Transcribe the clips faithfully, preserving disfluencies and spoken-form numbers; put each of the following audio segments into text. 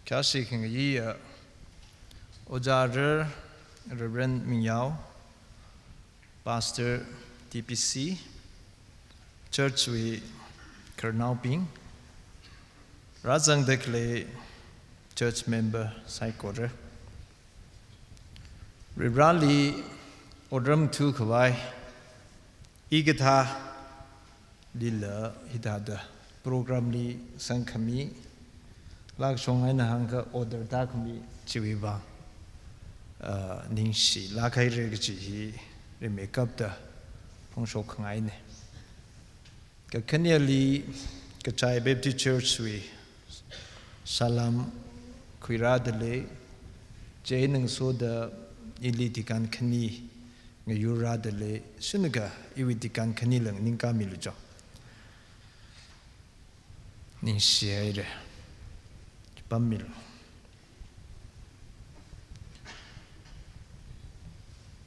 Khayāshi khangayi, uh, Ojā Rer, Reverend Mingyao, Pastor T P C, Church wui khararnaobing, rāzangda khalei church member saikora, Varivarāli otram thukhavai, hikathālila hithāda program li sangkhami, lakshong eina hāngkha order tākhami chiwui vang, ah, ningshilāk haira kaji hi rimeikapta phongshok khangaina. Kakhaneli Kachai Baptist Church wui salam khuirāda lei, chieina ngasoda ili tikan khani ngayurrāda lei, shinaka iwui tikan khani lang ningkāmilu jo. Ningshi haira. Chipammilu.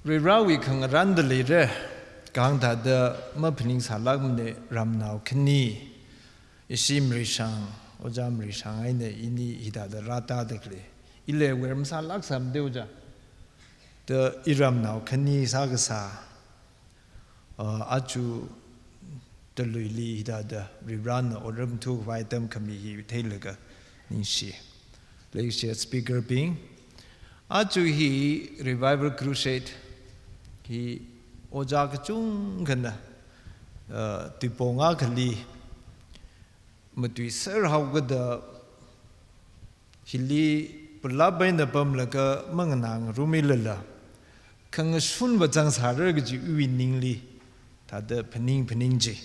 Varivarāwui khangarānda leira, kahāng thāda maphaningsālākmana ramnao khani, ishi Marishang, Ojā Marishang eina ini hithāda rātāda khalei. Ila aware masālāksāmada Ojā. Da iramnao khani sākasā, ah, aja taluili hithāda Varivarāna otram thukhavai atam khami hi theilaga ningshi. Leishiya speaker bing, aja hi Revival Crusade hi ojā kachungkhana, ah, tuipong akhali matuiser haokada hili pulap eina pamlaga manganāngarumilala, khangashunva zangsāra kaji iwui ningli thāda phaning phaning ji.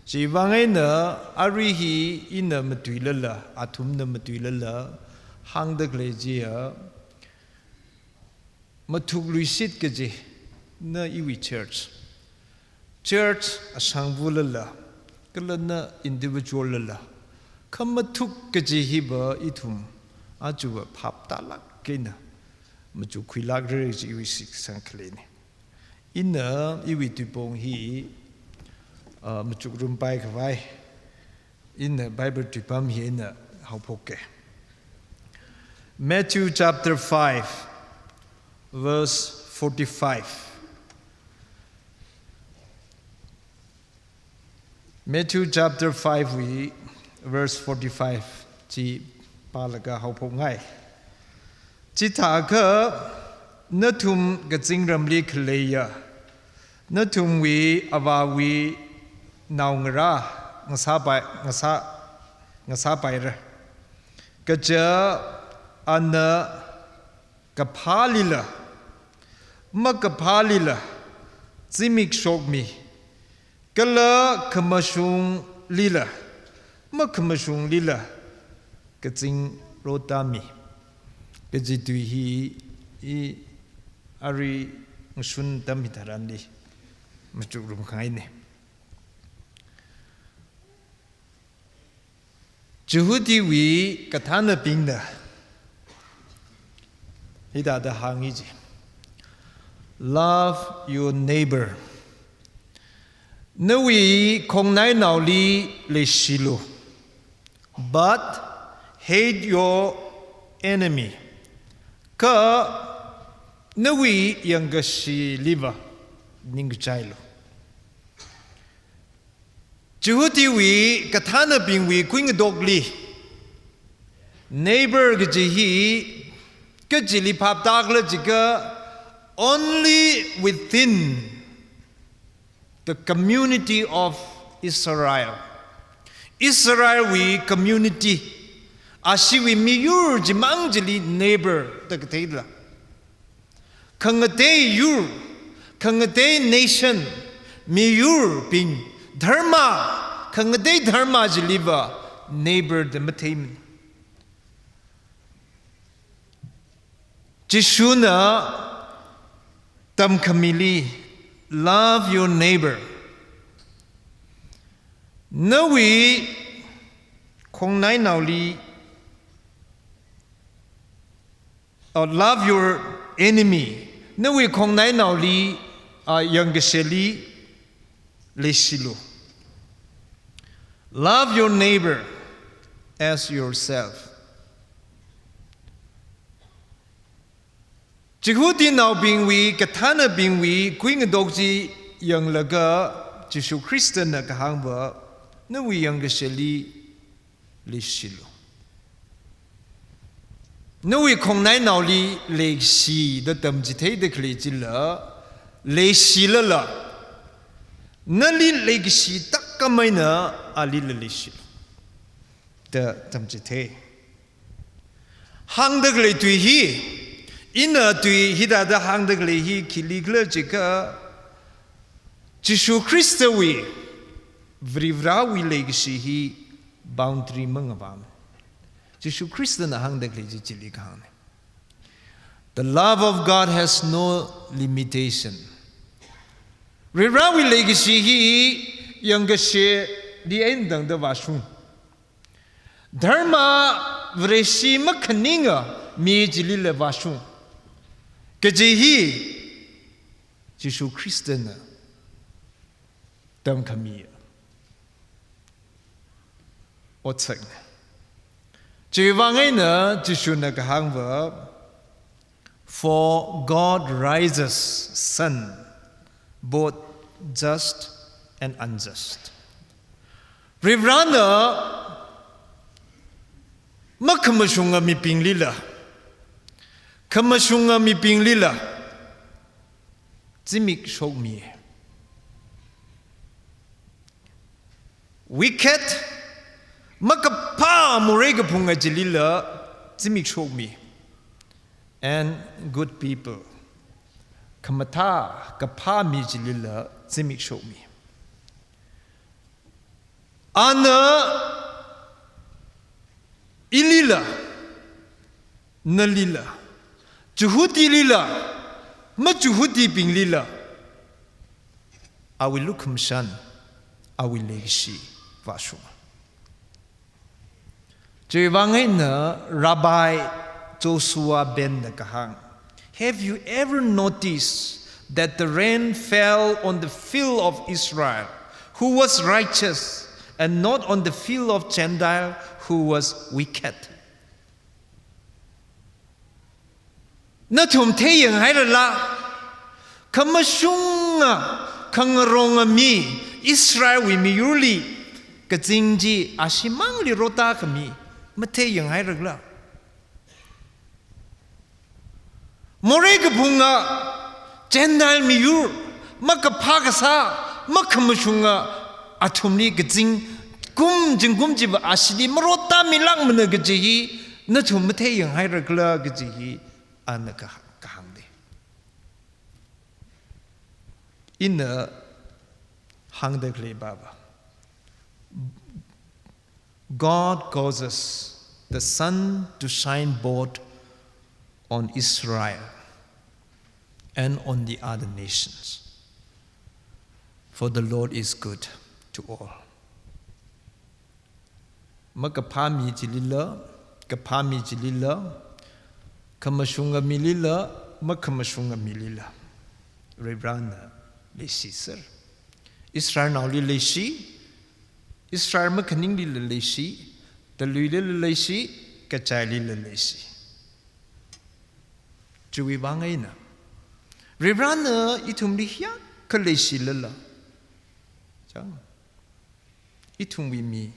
Chiwui vang eina arui hi ina matuilala, athumna matuilala, hāngda khalei chiya, mathukluishit kaji, na iwui church. Church ashangvulala, kala na individual lala, khamathuk kaji hiva ithum aja va phap tālāk eina machukkhuilākra kaji iwui shitkasang khaleina. Ina iwui tuipong hi, ah, machukrumpaikhavai, ina Bible tuipam hi ina haophoka. Matthew chapter five, verse forty-five. Matthew chapter five wui verse forty-five chi pālaga haophokngai. Chithākha nathum kazingramli khaleiya nathumwui Avāwui naongarā ngasāpai, ngasā, ngasāpaira. Kaja ana kaphālila, makaphālila, zimik shokmi, kala khamashunglila, makhamashunglila, kazing rotāmi. Kaji tui hi, i arui ngashun atam hitharanli machukrum khangaina. Jihudiwui kathānabingna hithāda hāngi ji. Love your neighbor. Nawui khongnainaoli leishilu. But hate your enemy. Kha nawui yangkashiliva ningkachailu. Jihudiwui kathānabingwui kuingatokli, neighbor kaji hi kachili phap tākhala jiakha, only within the community of Israel. Israelwui community, ashiwui miyur chimang chili neighbor da katheila. Khangatei yur, khangatei nation, miyurbing, dharma, khangatei dharma chiliva neighbor da matheimana. Jishuna tamkhamili, love your neighbor. Nawui khongnainaoli, or love your enemy. Nawui khongnainaoli, ah, yangkashili leishilu. Love your neighbor as yourself. Jihudinaobingwui, kathānabingwui kuingatok chi yanglaga Jishu Khristana kahāngva, nawui yangkashili leishilu. Nawui khongnainaoli leikashi da tamchitheida khalei chila, leishilala, nali leikashi tākam eina alila leishilu da tamchithei. Hāngda khalei tui hi, ina tui hithāda hāngda khalei hi khili khala jiakha, Jishu Khristawui, Varivarāwui leikashi hi boundary mangavāmana. Jishu Khristana hāngda khalei chi chili kahāngna. The love of God has no limitation. Varivarāwui leikashi hi yangkashili eina tangda vāshung. Dharma Vareshi makhaninga mi chilila vāshung kaji hi Jishu Khristana tamkhami otsakna. Chiwui vang eina Jishuna kahāngva, "For God rises sun, both just and unjust." Varivarāna makhamashunga mibinglila, khamashunga mibinglila zimik shokmi. Wicked, makaphā morei kaphunga chilila zimik shokmi. And good people, khamathā kaphā mi chilila zimik shokmi. Ana ilila, nalila, Jihudilila, ma-Jihudibinglila, awui lukhamashan, awui leikashi vāshung. Chiwui vang eina Rabbi Joshua Benna kahāng, "Have you ever noticed that the rain fell on the field of Israel, who was righteous, and not on the field of Gentile, who was wicked?" Nathum thei yanghairala, khamashunga, khangaronga mi, Israelwui miyurli kazing chi ashimangli rotākhami mathei yanghairakhala? Morei kaphunga Gentile miyur, makaphā kasā, makhamashunga athumli kazing, kum zingkum chiva ashili marotāmilākmana kaji hi nathum mathei yanghairakhala kaji hi ana ka-, kahāngna. Ina hāngda khalei pava, God causes the sun to shine both on Israel and on the other nations, for the Lord is good to all. Makaphā mi chilila, kaphā mi chilila, khamashunga milila, makhamashunga milila, Varivarāna leishiser. Israelnaoli leishi, Israel makhaninglila leishi, taluilila leishi, kachailila leishi. Chiwui vang eina Varivarāna ithumli hiyākha leishilala, chang, ithumwui mi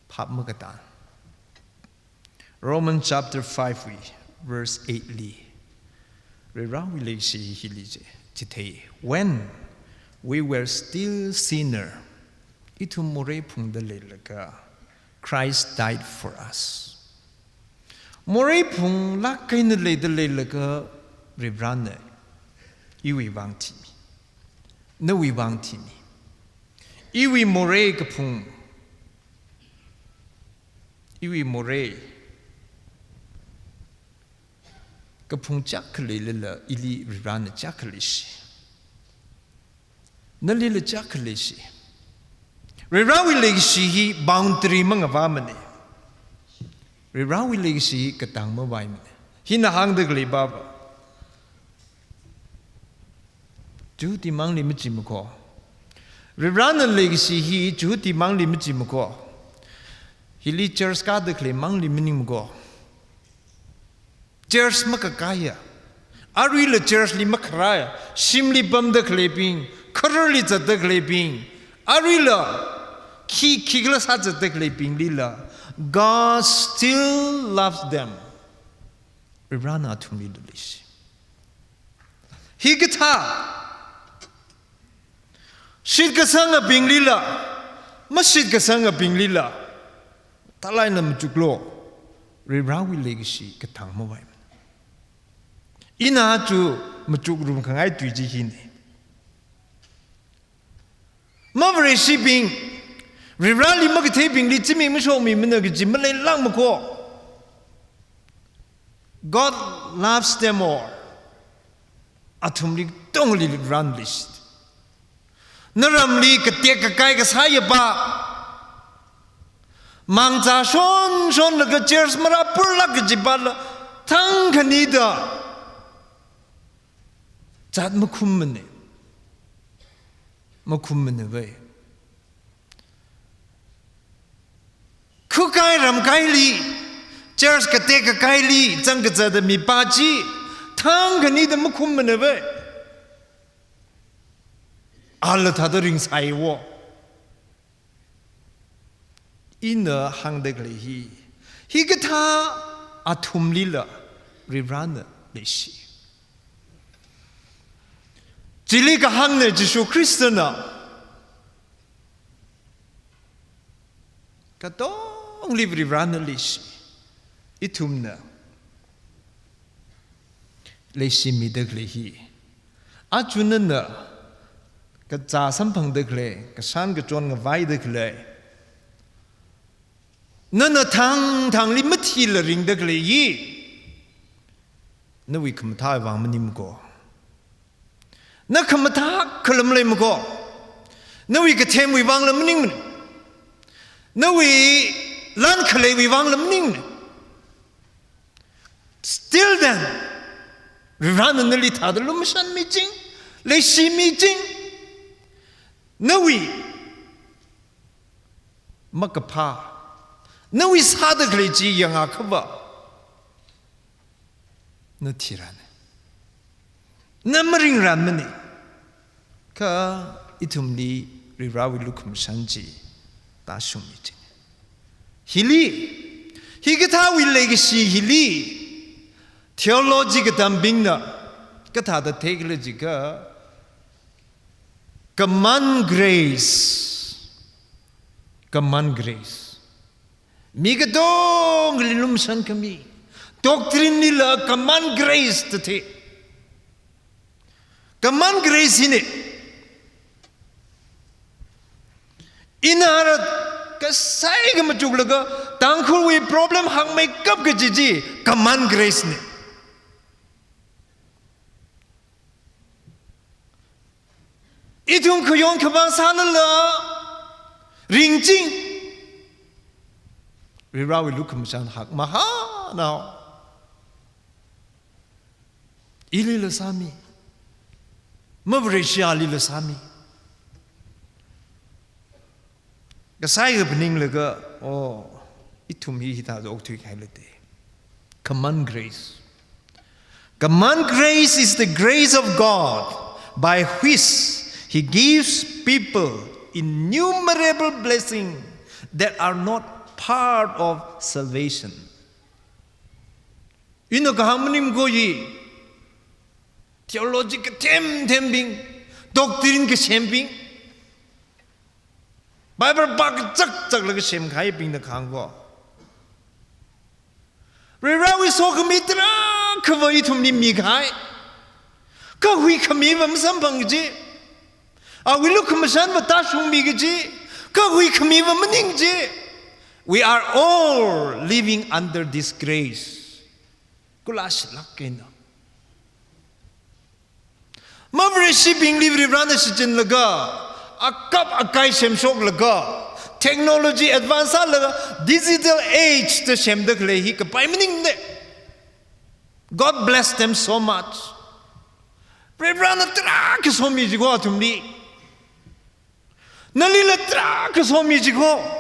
phap makatā. Romans chapter five wui verse eight li Varivarāwui leishi hili chi, chithei, "When we were still sinner, ithum morei phungda leilaga Christ died for us." Morei phunglāk eina leida leilaga Varivarāna iwui vang thimi, nawui vang thimi. Iwui morei kaphung, iwui morei kaphung chiyākha leilala, ili Varivarāna chiyākha leishi. Nalila chiyākha leishi. Varivarāwui leishi hi boundary mangavāmana. Varivarāwui leishi hi katang mavaimana. Hina hāngda khalei pava, Jihudimangli machimakho. Varivarāna leishi hi Jihudimangli machimakho. Hili church kāda khaleimangli maningmakho. Church makakāya, Aruila church li makharā, shimli pamda khaleibing, khararli zatda khaleibing, aruila khi khikhala sāzatda khaleibinglila, God still loves them. Varivarana athumlila leishi. Hikathā shitkasangabinglila, mashitkasangabinglila, talai na machuklu, Varivarawui leikashi katang mavai. Ina chu machukrum khangai tui chi hina. Mavareshibing, Varivarali makatheibingli zimik mashokmimana kaji maleilākmako. God loves them all. Athumli tongli Varivarana leishi. Naramli katek kakai kasā yapa, mangzā shon shonlaga church marāpurlāk kajipala, thangkhanida zat makhummana. Makhummana vai. Khukai ramkaili, church katek kakaili zangkazata mipā chi thangkhanida makhummana vai. Ala thāda ringsai wo. Ina hāngda khalei hi, hikathā athumlila Varivarana leishi. Chili kahāngna Jishu Khristana katongli Varivarana leishi. Ithumna leishimida khalei hi, aja nana kazā samphangda khalei, kashan kachon ngavaida khalei, nana thangthangli mathila ringda khalei hi, nawui khamathāwui vang maningmako. Na khamathā khalam leimako. Nawui kathemwui vangla maningmana. Nawui lan khaleiwui vangla maningmana. Still then, Varivarana nali thāda lumashanmiching, leishimiching, nawui makaphā, nawui sāda khalei chi yangakha va, na thirāna. Na maringrāmana. Kha ithumli Varivarawui lukhamashan chi tāshungmiching. Hili, hikathāwui leikashi hili, theology katambingna kathāda theikhala jiakha, common grace. Common grace. Mi katongali lumashan khami. Doctrine lila common grace da thei. Common grace hina. Ina ara kasai kamachuklaga Tangkhulwui problem hāngmeikap kaji chi common grace na. Ithum khayon khavā sālala ringching. Varivarawui lukhamashan hakmahānao. Ilila sāmi. Mavareshiyalila sāmi. Kasai kaphaninglaga, oh, ithum hi hithāda okthuikahai late. Common grace. Common grace is the grace of God by which He gives people innumerable blessings that are not part of salvation. Ina kahāng maningmako hi, theology kathem thembing, doctrine kasembing, Bible pā kachak chaklaga semkahaibingna kahāngko. Varivarawui sokhami tarākhava ithumli mikahai. Kha huikhamiva masamphang kaji, awui lukhamashanva tāshungmi kaji, kha huikhamiva maning kaji. We are all living under this grace. Kula shilāk eina. Mavareshibingli Varivarana shichinlaga, akap akai semshoklaga, technology advance sālaga, digital age da semda khalei hi kapai maningmana. God bless them so much. Varivarana tarākha somi jiko athumli. Nalila tarākha somi jiko.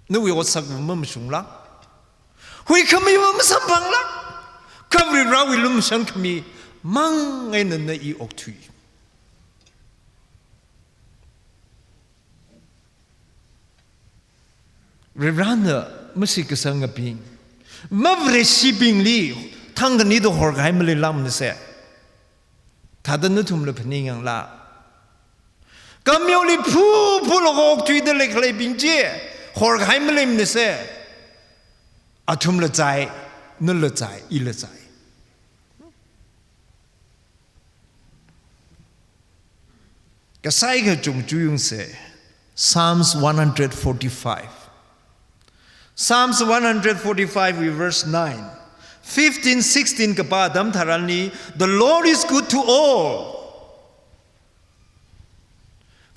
Nawui otsakva mamashunglāk. Huikhamiva masamphanglāk. Kha Varivarāwui lumashan khami mang eina na i okthui. Varivarāna mashitkasangabing, mavareshibingli thangkhanida horkahai maleilākmanase. Thāda nathumla phaningyangla. Kamyoli phu phulaga okthuida leikhaleibing chi horkahai maleimanase. Athumla zai, nala zai, ila zai. Kasai kachungkha yangse, Psalms one hundred forty-five. Psalms one hundred forty-five, verse nine. Fifteen, sixteen kapā atam tharanli, "The Lord is good to all."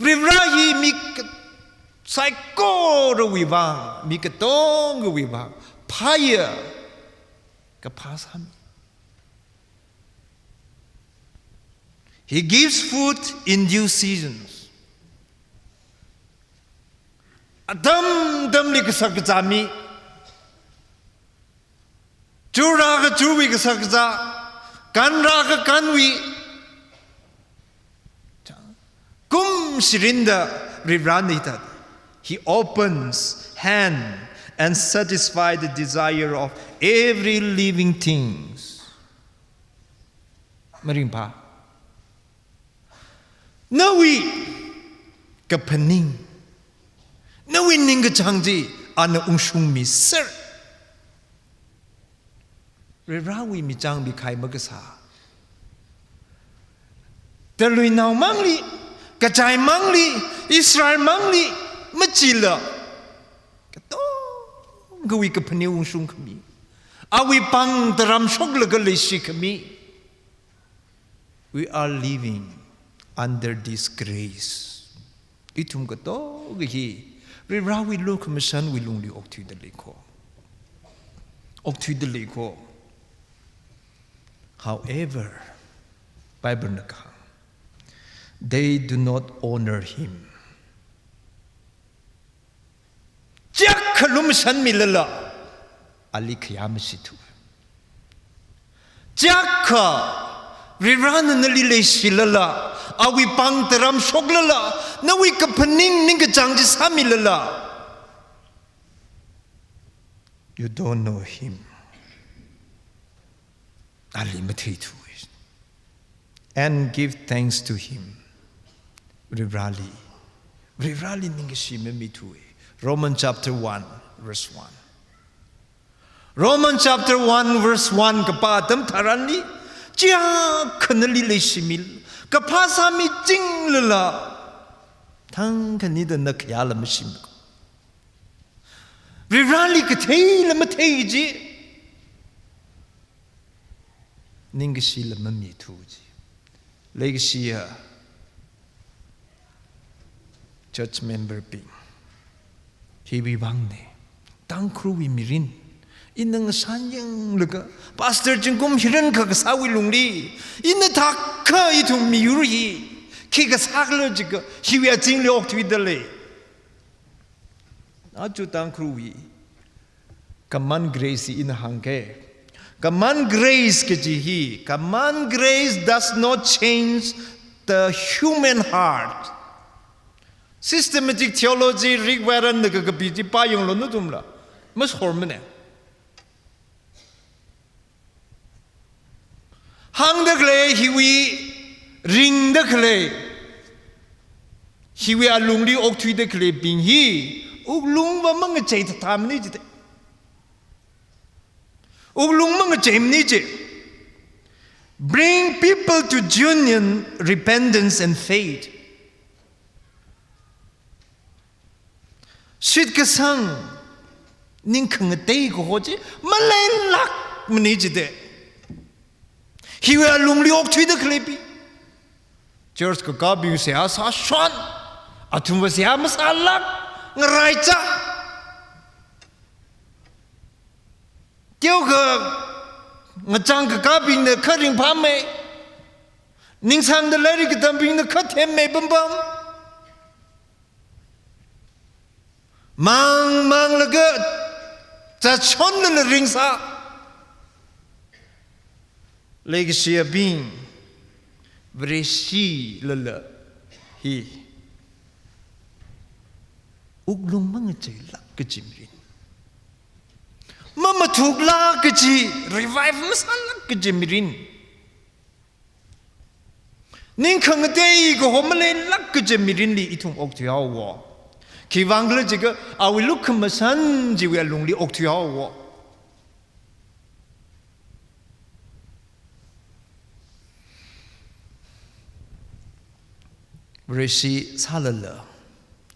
Varivarā hi mi ka-, saikorawui vang, mi katongawui vang phāya, kaphā sāmi. He gives food in due seasons. Atam atamli kashak kazā mi. Churrākha churwui kashak kazā, kanrākha kanwui. Kum shirinda Varivarāna hithāda, "He opens hand and satisfies the desire of every living things." Maringphā. Nawui kaphaning, nawui ningkachāng chi ana ungshungmiser. Varivarāwui michāngwui khai makasā. Taluinao mangli, kachai mangli, Israel mangli, machila. Katongawui kaphaning ungshung khami. Awui pāng taram shoklaga leishi khami. We are living under this grace. Ithum katonga hi, Varivarāwui lukhamashanwui lungli okthuida leiko. Okthuida leiko. However, Bible na kahāng, "They do not honor him." Chiyākha lumashanmilala, ali khayā mashithu. Chiyākha Varivarāna nali leishilala, awui pāng taram shoklala, nawui kaphaning ningkachāng chi sāmilala, you don't know him. Ali matheithu. And give thanks to him. Varivarāli. Varivarāli ningkashi mamithu. Romans chapter one, verse one. Romans chapter one, verse one kapā atam tharanli, chiyākha nali leishimil, kaphā sāmichinglala, thangkhanida na khayāla mashimiko. Varivarāli katheila mathei chi, ningkashila mamithu chi. Leikashiya church member bing, hiwui vangna, Tangkhulwui mirin, ina ngashan yanglaga, Pastor Zingkum hirankha kasāwui lungli, ina thākha ithum miyur hi khi kasākhala jiakha, hiwui azingli okthuida lei. Aja Tangkhulwui common grace hi ina hāngke. Common grace kaji hi, common grace does not change the human heart. Systematic theology, Rick Warren na kakapi chi pāyanglu nathumla. Mashormana. Hāngda khalei hiwui, ringda khalei hiwui alungli okthuida khaleibing hi, wuklungva mangachei thathamni jite. Wuklung mangacheimni je. Bring people to genuine repentance and faith. Shitkasang, ning khangatei kaho chi maleilākmani jite. Hiwui alungli okthuida khaleibi. Church kakābing seihā sāshon, athumva seihā masālāk, ngaraicha. Teokha ngachang kakābingna kha ringphāmei, ningsāngda lairik katambingna kha themmei pampam. Mang manglaga zatshonlala ringsā. Leikashiyabing, Vareshilala hi wuklung mangacheilāk kaji mirin, mamathuklāk kaji, revive masālāk kaji mirin, ning khangatei kaho maleilāk kaji mirinli ithum okthuihaowa. Khiwuivang khala jiakha awui lukhamashan chiwui alungli okthuihaowa. Vareshi sālala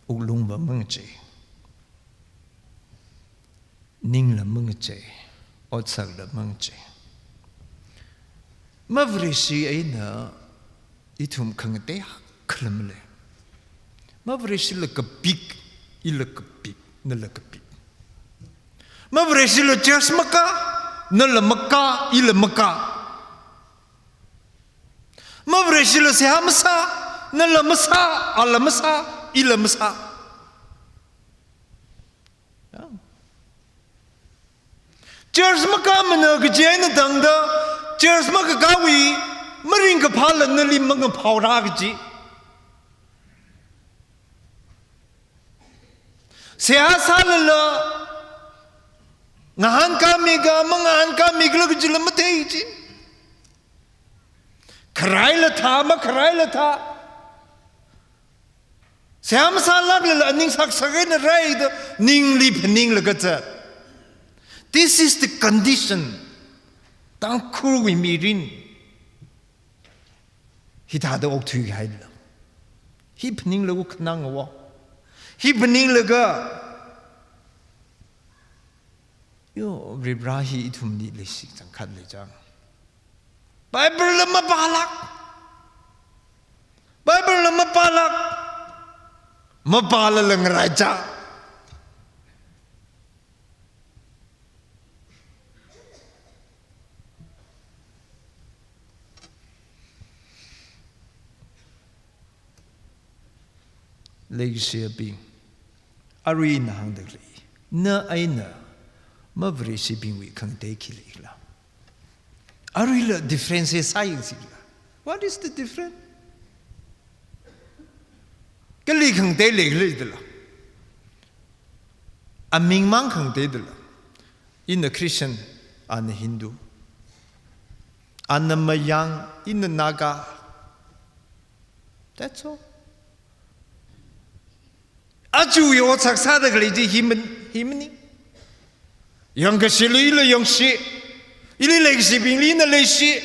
wuklungva mangachei, ningla mangachei, otsakla mangachei. Mavareshi eina ithum khangatei akhala malei. Mavareshila kapik, ila kapik, nala kapik. Mavareshila church makā, nala makā, ila makā. Mavareshila seihā masā, nala masā, ala masā, ila masā. Ya. Church makāmana kaji eina tangda, church makakāwui maringkaphāla nali mangaphaora kaji. Seihā sālala, ngahānkāmi ka, mangahānkāmi kala kajila mathei chi. Kharaila thā, makharaila thā. Seihā masālāklala aning saksak eina raida, ningli phaninglaga zat. This is the condition. Tangkhulwui mirin hithāda okthuihaila. Hi phaninglaga khanang awo. Hi phaninglaga, yo, Varivara hi ithumli leishi changkhat lei chang. Bible la mapālāk. Bible la mapālāk. Mapālala ngaraicha. Leikashiyabing, arui ina hāngda khalei, na eina mavareshibingwui khangatei khi leila? Aruila difference sāyangsi khala. What is the difference? Kali khangatei leikhala jidala? Amingmang khangateidala. Ina Christian, ana Hindu. Ana Mayang, ina Naga. That's all. Ajawui otsak sāda khalei chi hi man-, hi maning. Yangkashili ila yangshi. Ili leikashibingli ina leishi.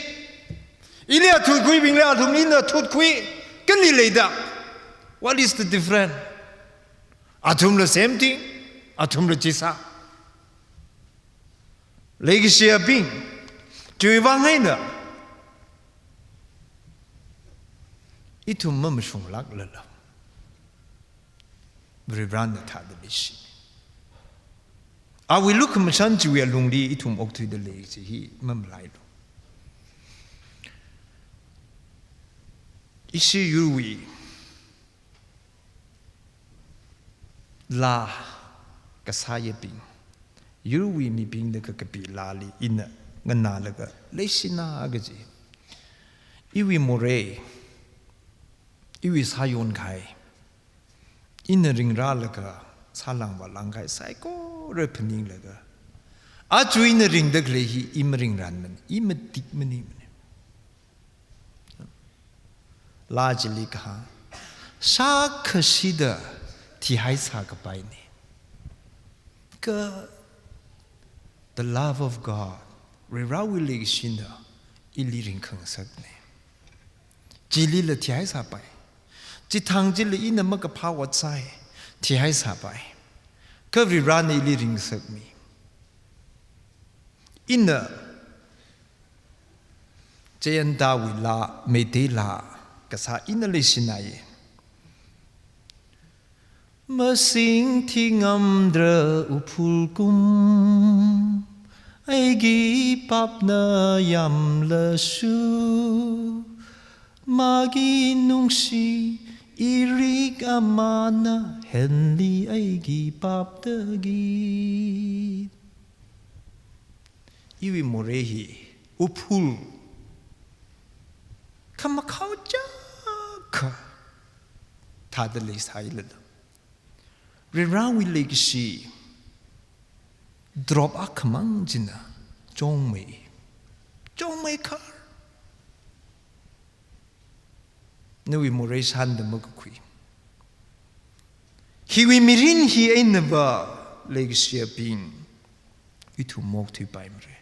Ili athutkhuibingli athumli ina thutkhui. Kali leida? What is the difference? Athumla same thing. Athumla chi sā. Leikashiyabing, chiwuivang eina ithum mamashunglāklala, Varivarana thāda leishi. Awui lukhamashan chiwui alungli ithum okthuida lei kaji hi mamalailu. Ishi yurwui laa kasāyabing, yurwui mibingna kakapi laali ina nganālaga leishina kaji. Iwui morei, iwui sāyon kahai, ina ringrālaga sālangva langkahai saikora phaninglaga, aja ina ringda khalei hi i maringranmana, i matik maningmana. Laa chili kahāng, sākashida thihaisā kapaina. Kha the love of God, Varivarawui leikashina ili ringkhangasakna. Chilila thihaisāpai. Chithang chili ina makaphā ot sāi, thihaisāpai. Kha Varivarana ili ringngasakmi. Ina Jayantawui laa, Meitei laa kasā ina leishinai. Masing thingamdra uphul kum, aigi papna yamlasu, magi nungshi irik amana henli aigi papdagi. Iwui morei hi uphul Khamakhao chākha thāda leisāilala, Varivarawui leikashi drop akhamang china chongmei, chongmei khar. Nawui morei shānda makakhui. Hiwui mirin hi einava leikashiyabing, ithum maokthuipaimara.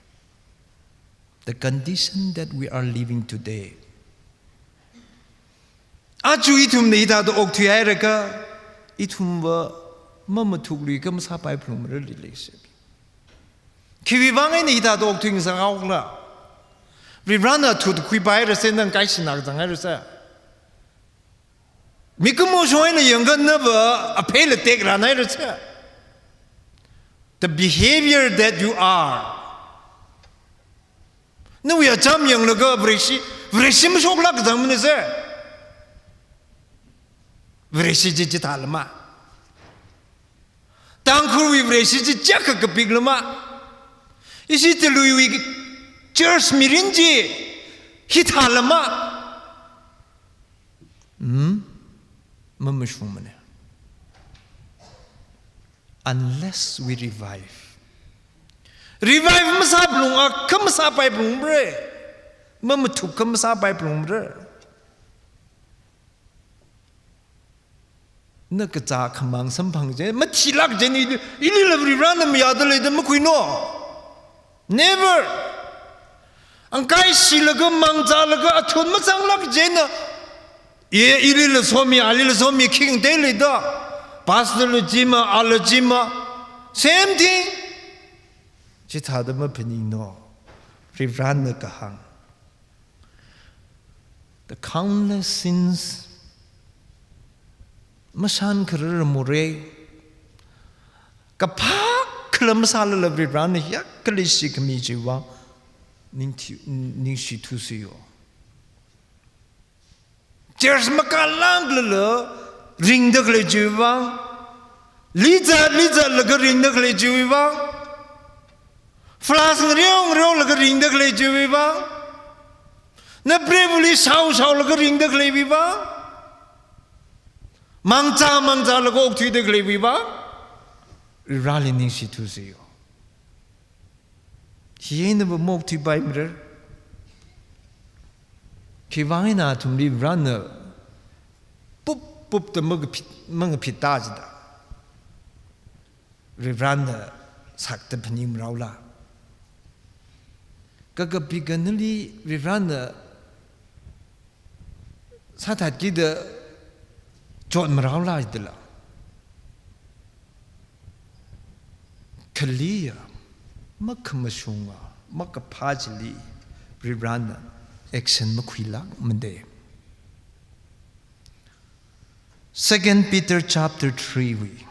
The condition that we are living today. Aja ithumna hithāda okthuihairaka, ithumva mamathuklui khamasāpai phalungmara leikashiyabing. Khiwui vang eina hithāda okthuingasakhaokhala? Varivarana athut khuipairase, nang kaishina kazanghairase. Mikumo shong eina yangakha nava apheila tekranhairase. The behavior that you are. Nawui acham yanglaga Vareshi, Vareshi mashoklāk kazangmanase. Vareshi chi chithālama. Tangkhulwui Vareshi chi chiyākha kapiklama. Ishi Taluiwui church mirin chi hithālama. Hmm? Mamashungmana. Unless we revive. Revive masā phalunga khamasāpai phalungmara. Mamathuk khamasāpai phalungmara. Na kazā khamang samphang chi, mathilāk chi, ili, ilila Varivarana mayāda leida makhuino. Never. Angkai shilaga, mangzālaga, athut mazanglāk china, e, ilila somi, alila somi, khingtei leida. Pastor la chima, ala chima. Same thing. Chithāda maphaningno. Varivarana kahāng. The countless sins, mashānkharar morei, kaphā khala masālala Varivarana hiyākha leishikhami chiwui vang, ningthi-, ningshithusiyo. Church makālāklala ringda khalei chiwui vang, lizat, lizatlaga ringda khalei chiwui vang, flask ngareo ngareolaga ringda khalei chiwui vang, na prevuli shao shaolaga ringda khaleiwui vang, mangzā mangzālaga okthuida khaleiwui vang, Varivarali ningshithusiyo. Hi einava maokthuipaimara. Khiwui vang eina athumli Varivarana pup pupda mangaphit, mangaphitda jida. Varivarana sakta phaningmaraola. Kakapika nali Varivarana sāthatkida chotmaraola jidala. Khaliya, makhamashunga, makaphā chili Varivarana action makhuilākmade. Second Peter chapter three wui,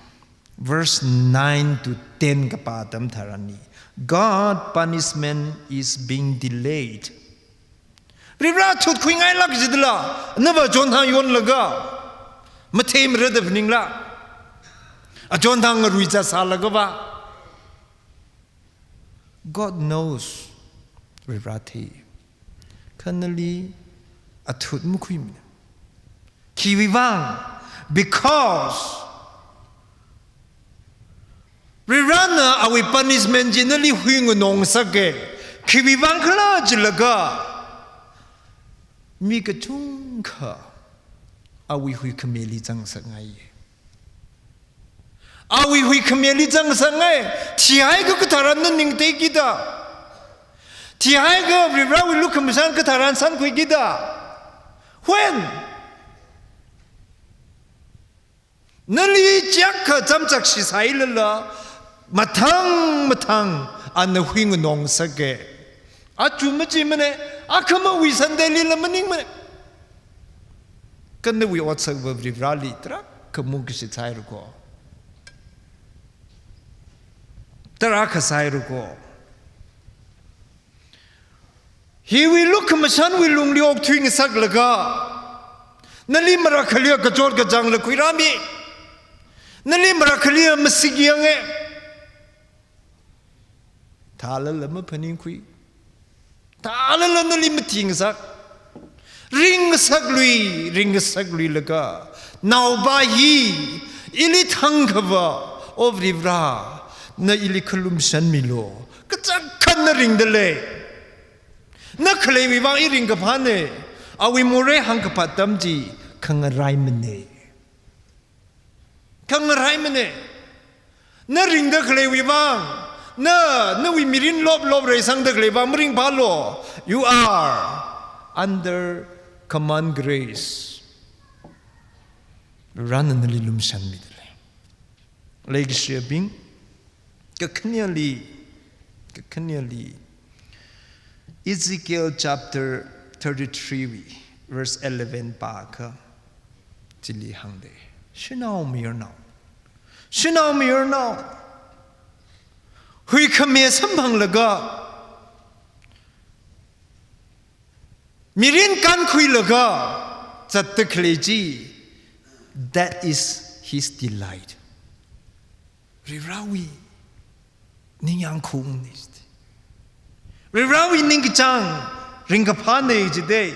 verse nine to ten kapā atam tharanli, God punishment is being delayed. Varivara athut khuingailāk jidala, nava achonthang yonlaga, matheimara da phaningla, achonthang ngarui zatsālagava. God knows, Varivara thei. Kha nali athut makhuimana. Khiwui vang, because Varivarana awui punishment chi nali huinganongasaka. Khiwui vang khala jilaga, mi kachungkha awui huikhamili zangsakngaiya. Awui huikhamili zangsakngai, thihaiakha katharan na ningteikida. Thihaiakha Varivarawui lukhamashan katharan sankhuikida. When? Nali chiyākha chamchakshi sāhailala, mathang mathang ana huinganongasaka. Aja machimana, akhama wui Sunday lila maningmana. Kha nawui otsakva Varivarali tarākha mungkashi sāhairako. Tarākha sāhairako. Hiwui lukhamashanwui lungli okthuingasaklaga, nali marakhaliya kachot kachāngla khuirāmi, nali marakhaliya masikyanga. Thālala maphaningkhui. Thālala nali mathingasak. Ringngasaklui, ringngasakluilaga, naopa hi, ili thangkhava, O Varivara, na ili khalumshanmilu, kachak khat na ringda lei. Na khaleiwui vang i ringkaphāna, awui morei hāngkaphat atam chi khangaraimana. Khangaraimana. Na ringda khaleiwui vang, na, nawui mirin loplop reisangda khalei vang maringphālu. You are under common grace. Varena nali lumshanmida lei. Leikashiyabing, kakhaneli, kakhaneli, Ezekiel chapter thirty-three wui, verse eleven pākha, chili hāngda, shanao mayarnao, shanao mayarnao, huikhami samphanglaga, mirin kankhuilaga zatda khalei chi, that is his delight. Varivarawui ningyāngkhaungna. Varivarawui ningkachāng ringkaphāna jida.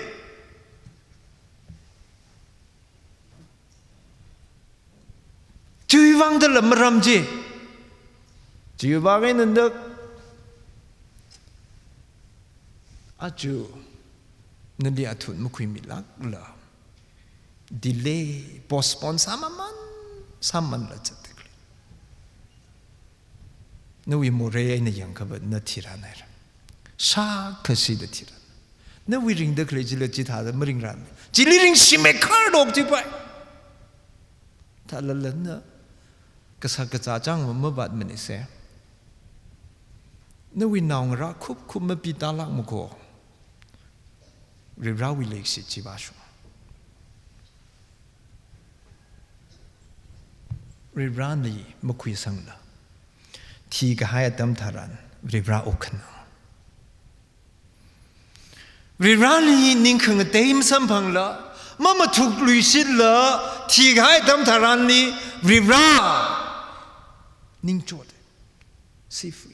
Chiwui vang dala maram chi. Chiwui vang eina nda, aja nali athum makhuimilākla, delay, postpone sāmaman, sāmamanla zatda khalei. Nawui morei eina yangkhava na thiranhaira. Shākha shida thiran. Nawui ringda khalei chila chithāda maringran. Chili ringshimei kharda okthuipai. Thālala na kasā kazā chang mavātmanisa. Nawui naongarā khupkhup mapitālākmako. Varivarawui leikashi chi vāshung. Varivarali makhuisangla, thikahai atam tharan Varivara wukkhanang. Varivarali ning khangatei masamphangla, mamathukluishitla, thikahai atam tharanli Varivara ningchot, sifui.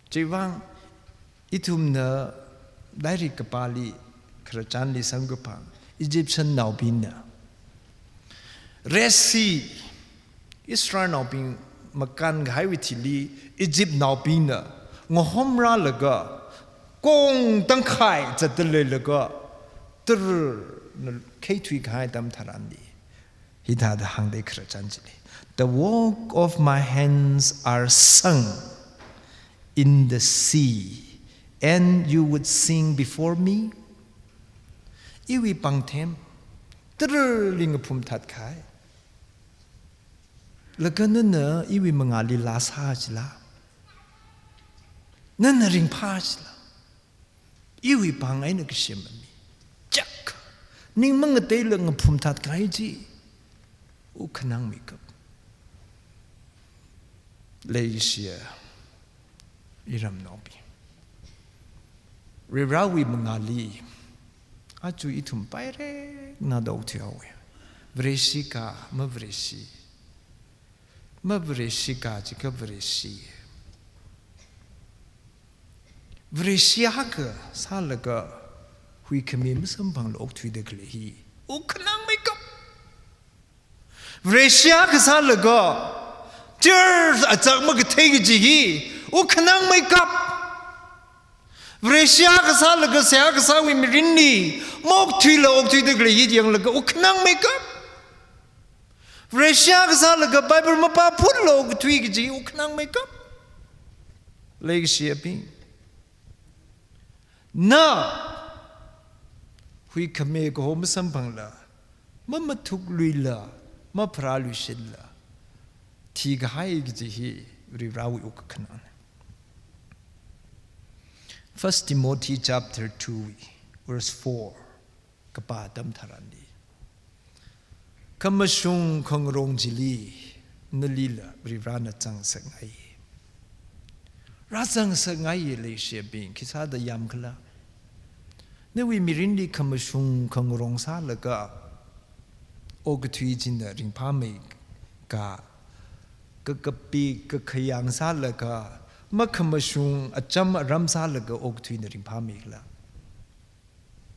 Chiwui vang ithumna lairik kapāli khararchanli samkaphang, Egyptian naobingna Red Sea, Israelnaobing makānkahaiwui thili Egyptnaobingna ngahomrālaga, kong tangkhai zatda leilaga, tārna kheithuikahai atam tharanli, hithāda hāngda khararchan chili, "The work of my hands are sunk in the sea, and you would sing before me." Iwui pāngthem tārli ngaphumthatkahai, laga nana iwui mangāli laa sā chila, nana ringphā chila, iwui pāng eina kasem ami chak, ning mangateila ngaphumthatkahai chi, wukkhanangmeikap. Leikashiya iramnaobing, Varivarawui mangāli aja ithum pairekna da okthuihaowa. Vareshi ka, mavareshi. Mavareshi ka jiakha vareshi. Vareshi akha sālaga huikhami masamphangla okthuida khalei hi wukkhanangmeikap. Vareshi akha sālaga, church achak makathei kaji hi wukkhanangmeikap. Vareshi akha sālaga seihā kasāwui mirinli maokthuila okthuida khalei hi yanglaga wukkhanangmeikap. Vareshi akha sālaga Bible mapāphunla okthui kaji wukkhanangmeikap. Leikashiyabing, na huikhami kaho masamphangla, mamathukluila, mapharāluishitla, thikahai kaji hi Varivarawui wukkhanangna. First Timothy chapter two, verse four kapā atam tharanli, khamashung khangarong chili nalila Varivarana zangsakngai. Rāzangsakngai. Leikashiyabing, khisāda yamkhala? Nawui mirinli khamashung khangarong sālaga okathui china ringphāmeika, kakapik kakhayang sālaga, makhamashung acham aram sālaga okathuina ringphāmeikhala?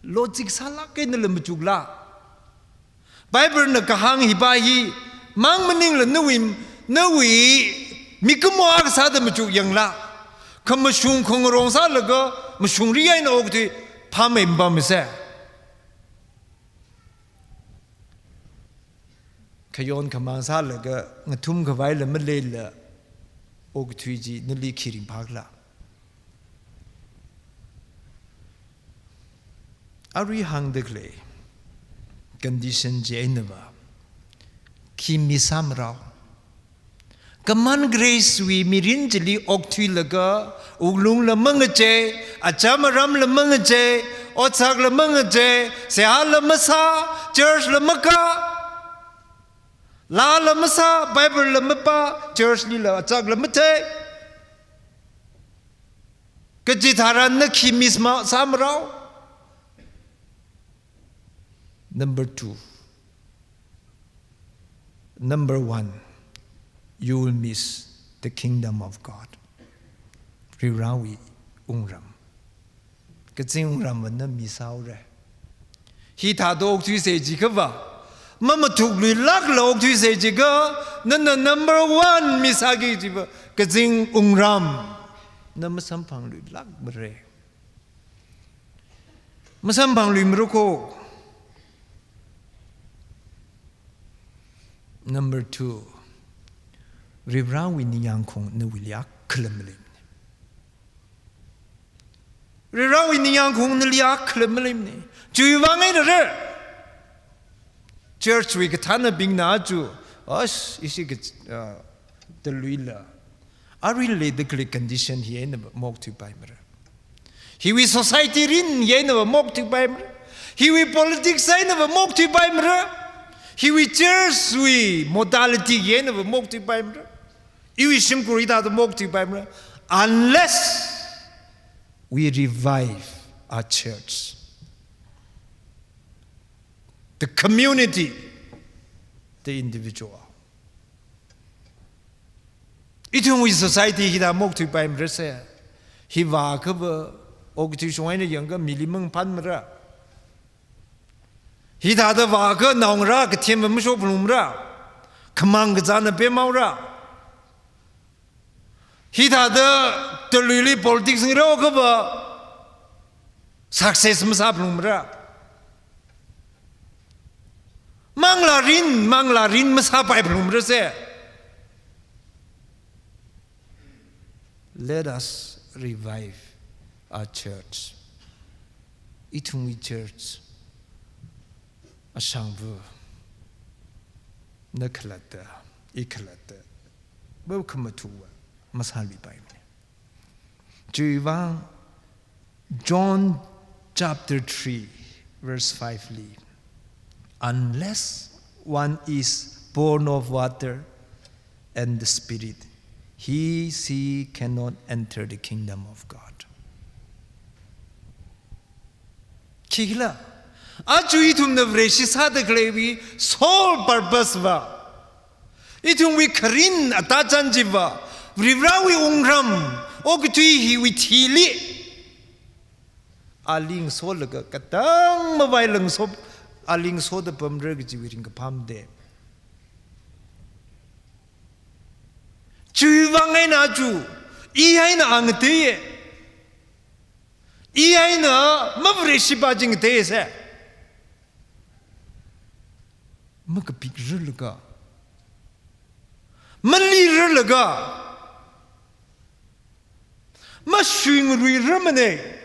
Logic sālāk eina la machukla. Bible na kahāng hipa hi mang maningla nawui, nawui mikumo akha sāda machuk yangla. Kha mashung khangarong sālaga mashungri eina okathui phāmei mapam se. Khayon khamāng sālaga ngathum khavaila maleila okathui chi nali khi ringphākhala? Arui hāngda khalei condition chi einava khi miss sāmarao. Common grace wui mirin chili okthuilaga, wuklungla mangachei, acham aramla mangachei, otsakla mangachei, seihāla masā, church la makā, laa la masā, Bible la mapā, church lila achakla mathei kaji tharan na khi miss ma sāmarao. Number two. Number one, you will miss the kingdom of God. Varivarāwui wungram. Kazing wungramva na miss sāhaora. Hithāda okthuisa jiakhava, mamathuklui lākla okthuisa jiakha, nana number one miss sāki kajiva, kazing wungram na masamphangluilākmara. Masamphangluimara ko. Number two, Varivarāwui ningyāngkhong nawuili akhala maleimana. Varivarāwui ningyāngkhong nali akhala maleimana. Chiwui vang eina re. Church wui kathānabingna achu, ash, ishi ka, ah, taluila. Arui leida khalei condition hi einava maokthuipaimara. Hiwui society rin hi einava maokthuipaimara. Hiwui politics einava maokthuipaimara. Hiwui church wui modality hi einava maokthuipaimara. Iwui shimkhur hithāda maokthuipaimara. Unless we revive our church, the community, the individual. Ithumwui society hithā maokthuipaimara se. Hi vākhava, okathui shong eina yangakha mili mangaphanmara. Hithāda vākha naongarā kathemva mashophungmara. Khamāng kazāna pemhaora. Hithāda taluili politics ngarāokhava success masāphungmara. Manglā rin, manglā rin masāpaiphungmara se. Let us revive our church. Ithumwui church ashangva, na khalatta, i khalatta, ba khamathuwa masāluipaimana. Chiwui vang John chapter three, verse five li, "Unless one is born of water and the Spirit, he, she cannot enter the kingdom of God." Khikhala? Aja ithumna Vareshi sāda khaleiwui sole purpose va, ithumwui kharin atachan chiva, Varivarāwui wungram, okathui hiwui thili, ali ngasolaga katang mavai langso, ali ngasoda pamra kajiwui ringkaphā made. Chiwui vang eina aja, i eina a ngateiya. I eina mavareshipa chi ngateiya se. Makapikrarlaga, malirarlaga, mashuingaruirarmana.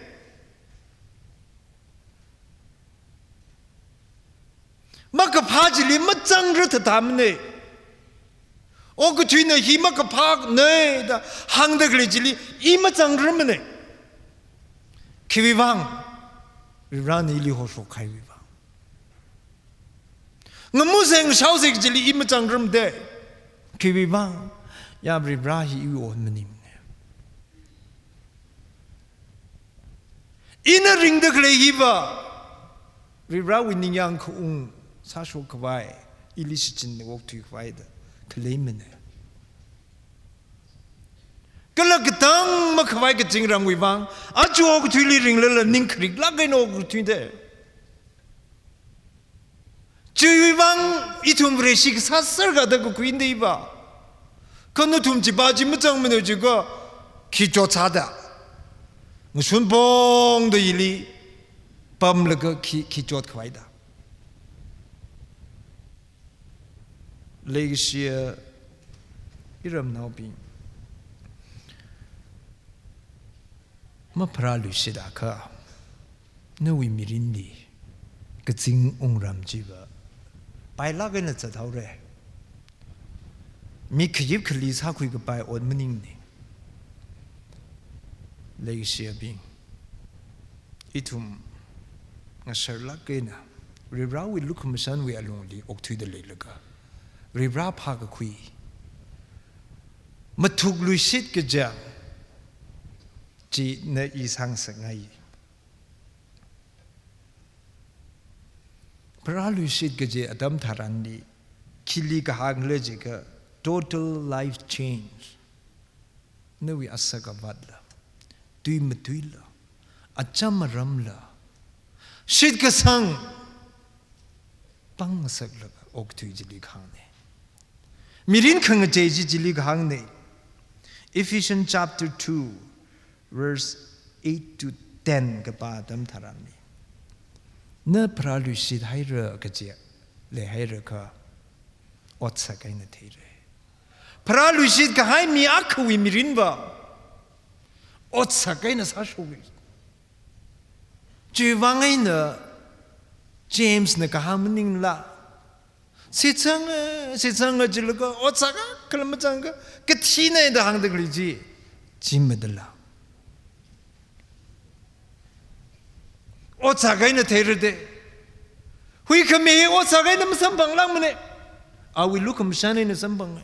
Makaphā chili mazangra thāthāmana. Okathuina hi makaphāna da hāngda khalei chili i mazangrarmana. Khiwui vang? Varivarāna ili hoshok kahaiwui vang. Ngamuse ngashaose kajili i mazangrarmade. Khiwui vang? Ya Varivarā hi iwui ot maningmana. Ina ringda khalei hiva Varivarāwui ningyāng khaung sāshok khavai, ili shichinda okthui khavai da khaleimana. Kala katang makhavai kazingrangwui vang, aja okathuili ringlala ning khariklāk eina okthuida. Chiwui vang ithum Vareshi kasā sārkada kakhuina da iva. Kha nathum chipa chi mazangmana jiakha khi chotsāda. Ngashun pongda ili pamlaga khi, khi chot khavaida. Leikashiya iramnaobing, mapharāluishit akha, nawui mirinli kazing wungram chiva pailāk eina zathaora. Mi khayip khali sākhui kapai ot maningmana. Leikashiyabing, ithum ngasharlāk eina Varivarāwui lukhamashanwui alungli okthuida leilaga, Varivarā phākakhui, mathukluishit kaja chi na i sāngasakngai. Pharāluishit kaji atam tharanli, khili kahāngla jiakha, total life change. Nawui asak avatla, tui matuila, acham aramla, shitkasang pāng ngasaklaga okthui chili kahāngna. Mirin khangachei chi chili kahāngna. Ephesians chapter two, verse eight to ten kapā atam tharanli, na pharāluishit haira kaji leihairakha, otsak eina theira. Pharāluishit kahai mi akhawui mirinva otsak eina sāshoka. Chiwui vang eina Jamesna kahāng maningla, shitsanga, shitsanga jilaga, otsak akhala mazangakha, kathina da hāngda khalei chi, chi madala. Otsak eina theira da. Huikhami hi otsak eina masamphanglākmana. Awui lukhamashan eina samphanga.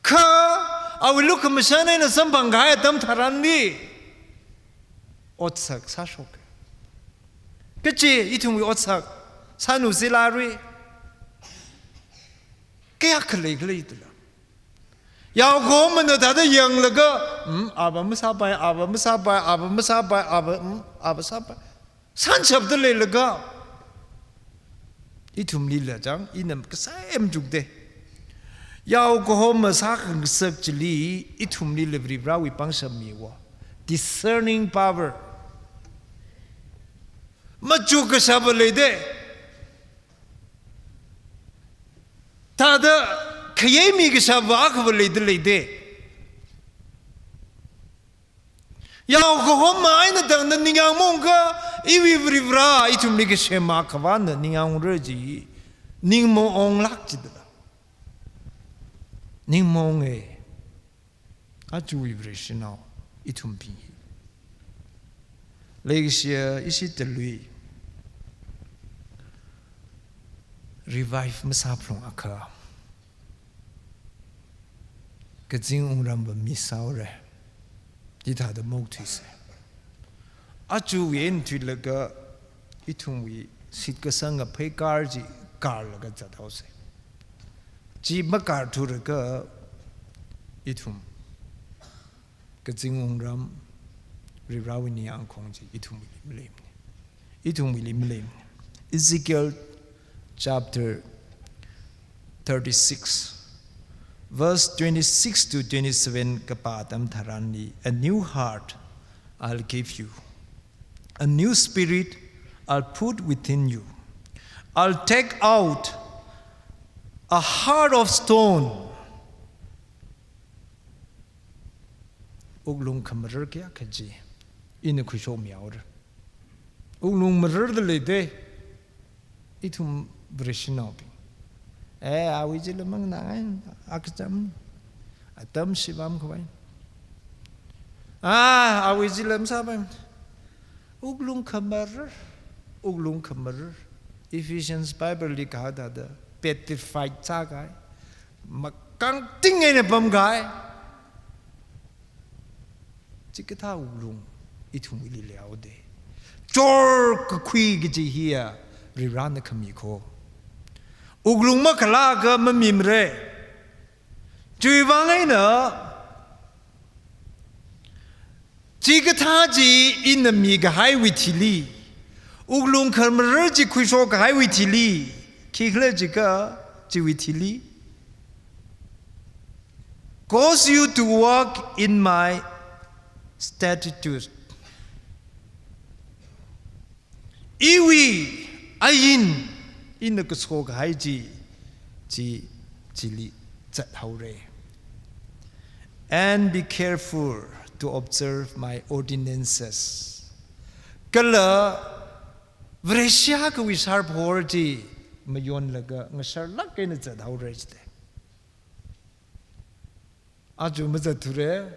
Kha awui lukhamashan eina samphangkahai atam tharanli otsak sāshoka. Kachi ithumwui otsak sānusila rui, kayākha leikhala jilala, yaokahomana thāda yanglaga, "Hmm, ava masāpai, ava masāpai, ava masāpai, ava, hmm, ava sāpai," sānshapda leilaga, ithumlila chang, ina kasā em chukda. Yaokahoma sākhangasak chili, ithumlila Varivarāwui pangshap mihaowa. Discerning power. Machuk kashapva leida. Thāda khayei mikashapva akhava leida leida. Yaokahoma eina tangda ningyāng maungakha, iwui Varivarā ithumli kasem akhavana ningyāngra ji, ningmaonglāk jida. Ningmaonga. Aja Vareshinao ithumbing hi. Leikashiya ishi talui revive masāphalung akha, kazing wungramva miss sāhaora. Chithāda maokthuisa. Ajawui eina thuilaga ithumwui shitkasanga pheikar chi karlaga zathaosa. Chi makarthulaga ithum kazing wungram, Varivarāwui ningyāngkhong chi ithumwuili maleimana. Ithumwuili maleimana. Ezekiel chapter thirty-six, verse twenty-six to twenty-seven kapā atam tharanli, "A new heart I'll give you. A new spirit I'll put within you. I'll take out a heart of stone." Wuklung khamarar kayākha chi ina khuishokmihaora. Wuklung mararda leida, ithum Vareshinaobing. Eh, awui chila manganāngai, akacham, atam shibam khavai. Ah, awui chila masāpai. Wuklung khamarar, wuklung khamarar. Ephesians Bible li kahāng thāda, petrified sākahai, makangting eina pamkahai. Chikathā wuklung ithumwuili leihaoda. Chor kakhui kaji hiya Varivarāna khami kho. Wuklung makhalākha mamimara. Chiwui vang eina, chikathā chi ina mikahaiwui thili, wuklung khamarar chi khuishokkahaiwui thili, Khikhala jiakha chiwui thili, cause you to walk in my statutes. Iwui ain, ina kaso kahai chi, chi, chili zathaora. And be careful to observe my ordinances. Kala Vareshi akhawui sharphor chi mayonlaga ngasharlāk eina zathaora jite. Aja mazatthura.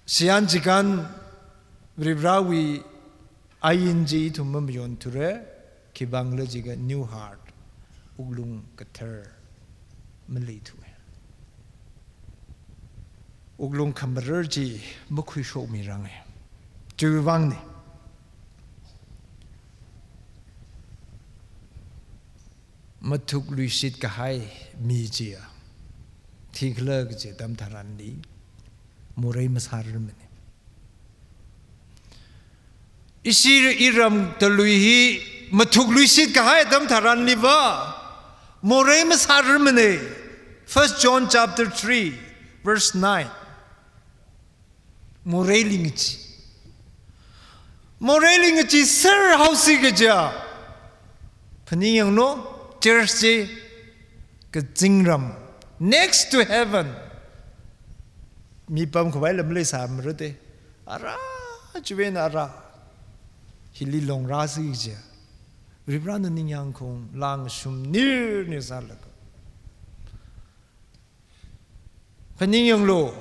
Shiyan chikan Varivarāwui ain chi ithum mamayonthura, khivangkhala jiakha new heart, wuklung kathar maleithu. Wuklung khamarar chi makhuishokmiranga. Chiwui vangna. Mathukluishit kahai mi chiya, thikhala kaji atam tharanli, morei masārarmana. Ishi iram talui hi mathukluishit kahai atam tharanliva, morei masārarmana. First John chapter three, verse nine. Moreili ngachi. Moreili ngachiser haosi kaja. Phaningyanglu, church chi kazingram. Next to heaven. Mipam khavai lam leisāmarate. Ara, chiwui eina ara. Hili longrāsi kaja. Varivarāna ningyāng khaung, langshum nirnir sālaga. Phaningyanglu,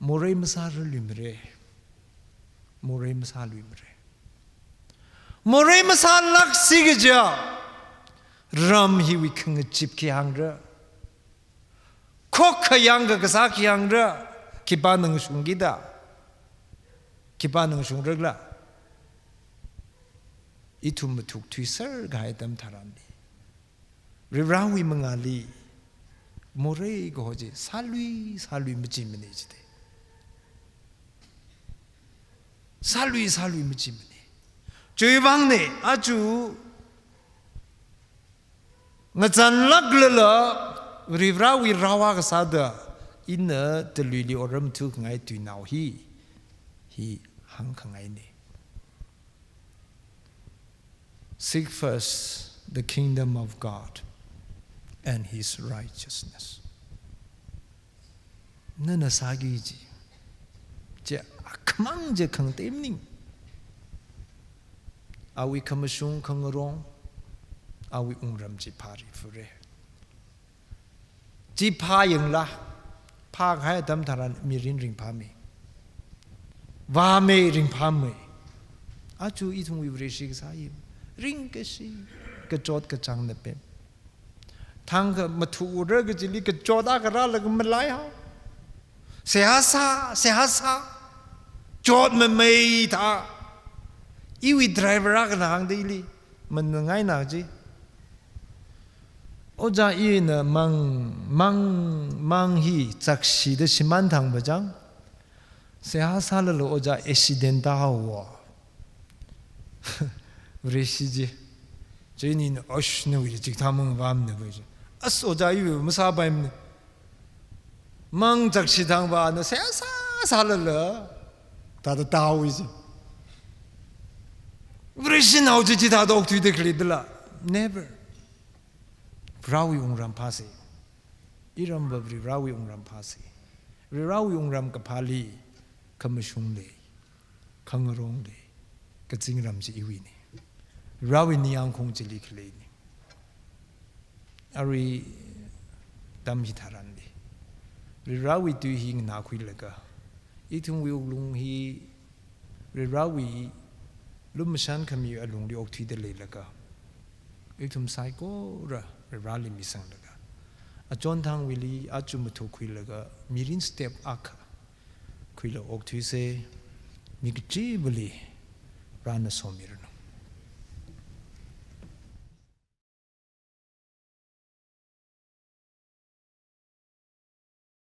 morei masārarluimara. Morei masāluimara. Morei masālāksi kaja, ram hiwui khangachip khi hāngra. Khokkhayang kakasā khi hāngra. Khipāna ngashungkida. Khipāna ngashungrakhala. Ithum mathukthuiser kahai atam tharanli, Varivarāwui mangāli morei kaho chi sālui, sālui machimana jite. Sālui, sālui machimana. Chiwui vangna, aja ngazanlāklala Varivarāwui rao akha sāda ina taluili otram thukhangai tuinao hi, hi hāngkhangaina. Seek first the kingdom of God and his righteousness. Nana sāki kaji chi akhamang chi khangatei maning. Awui khamashung khangarong, awui wungram chi phāri fure. Chi phāyangla, phākahai atam tharan mirin ringphāmei. Vāmei, ringphāmei. Aja ithumwui Vareshi kasā hi ringkashi, kachot kachāngna pem. Thangkha mathura kachili kachot akha rālaga malai hao. Seihā sā, seihā sā. Chotmamei thā. Iwui driver akhana hāngda ili, mangangaina chi. Ojā, ina mang, mang, mang hi chakshida shimān thangva chang, seihā sālala ojā accident tāhaowa. Vareshi chi. Chieina ina, "Osh, nawui chikathā mangavāmana," va chi. "As, ojā, iwui masāpaimana." Mang chakshi thangva ana seihā sā, sālala thāda tāhaowa chi. Vareshinao chi chithāda okthuida khaleidala? Never. Varewui wungram phāsa. Iramva Varewui wungram phāsa. Varewui wungram kaphāli khamashung lei, khangarong lei, kazingram chi iwuina. Varewui ningyāngkhaung chili khaleina. Arui atam hitharanli, Varewui tui hi nganākhuilaga, ithumwui wuklung hi Varewui lumashan khami alungli okthuida leilaga, ithum saikora Vareli misanglaga, achonthangwuili aja mathukkhuilaga, mirin step akha khuilaga okthuisa. Mi kachivali Varena somiranu.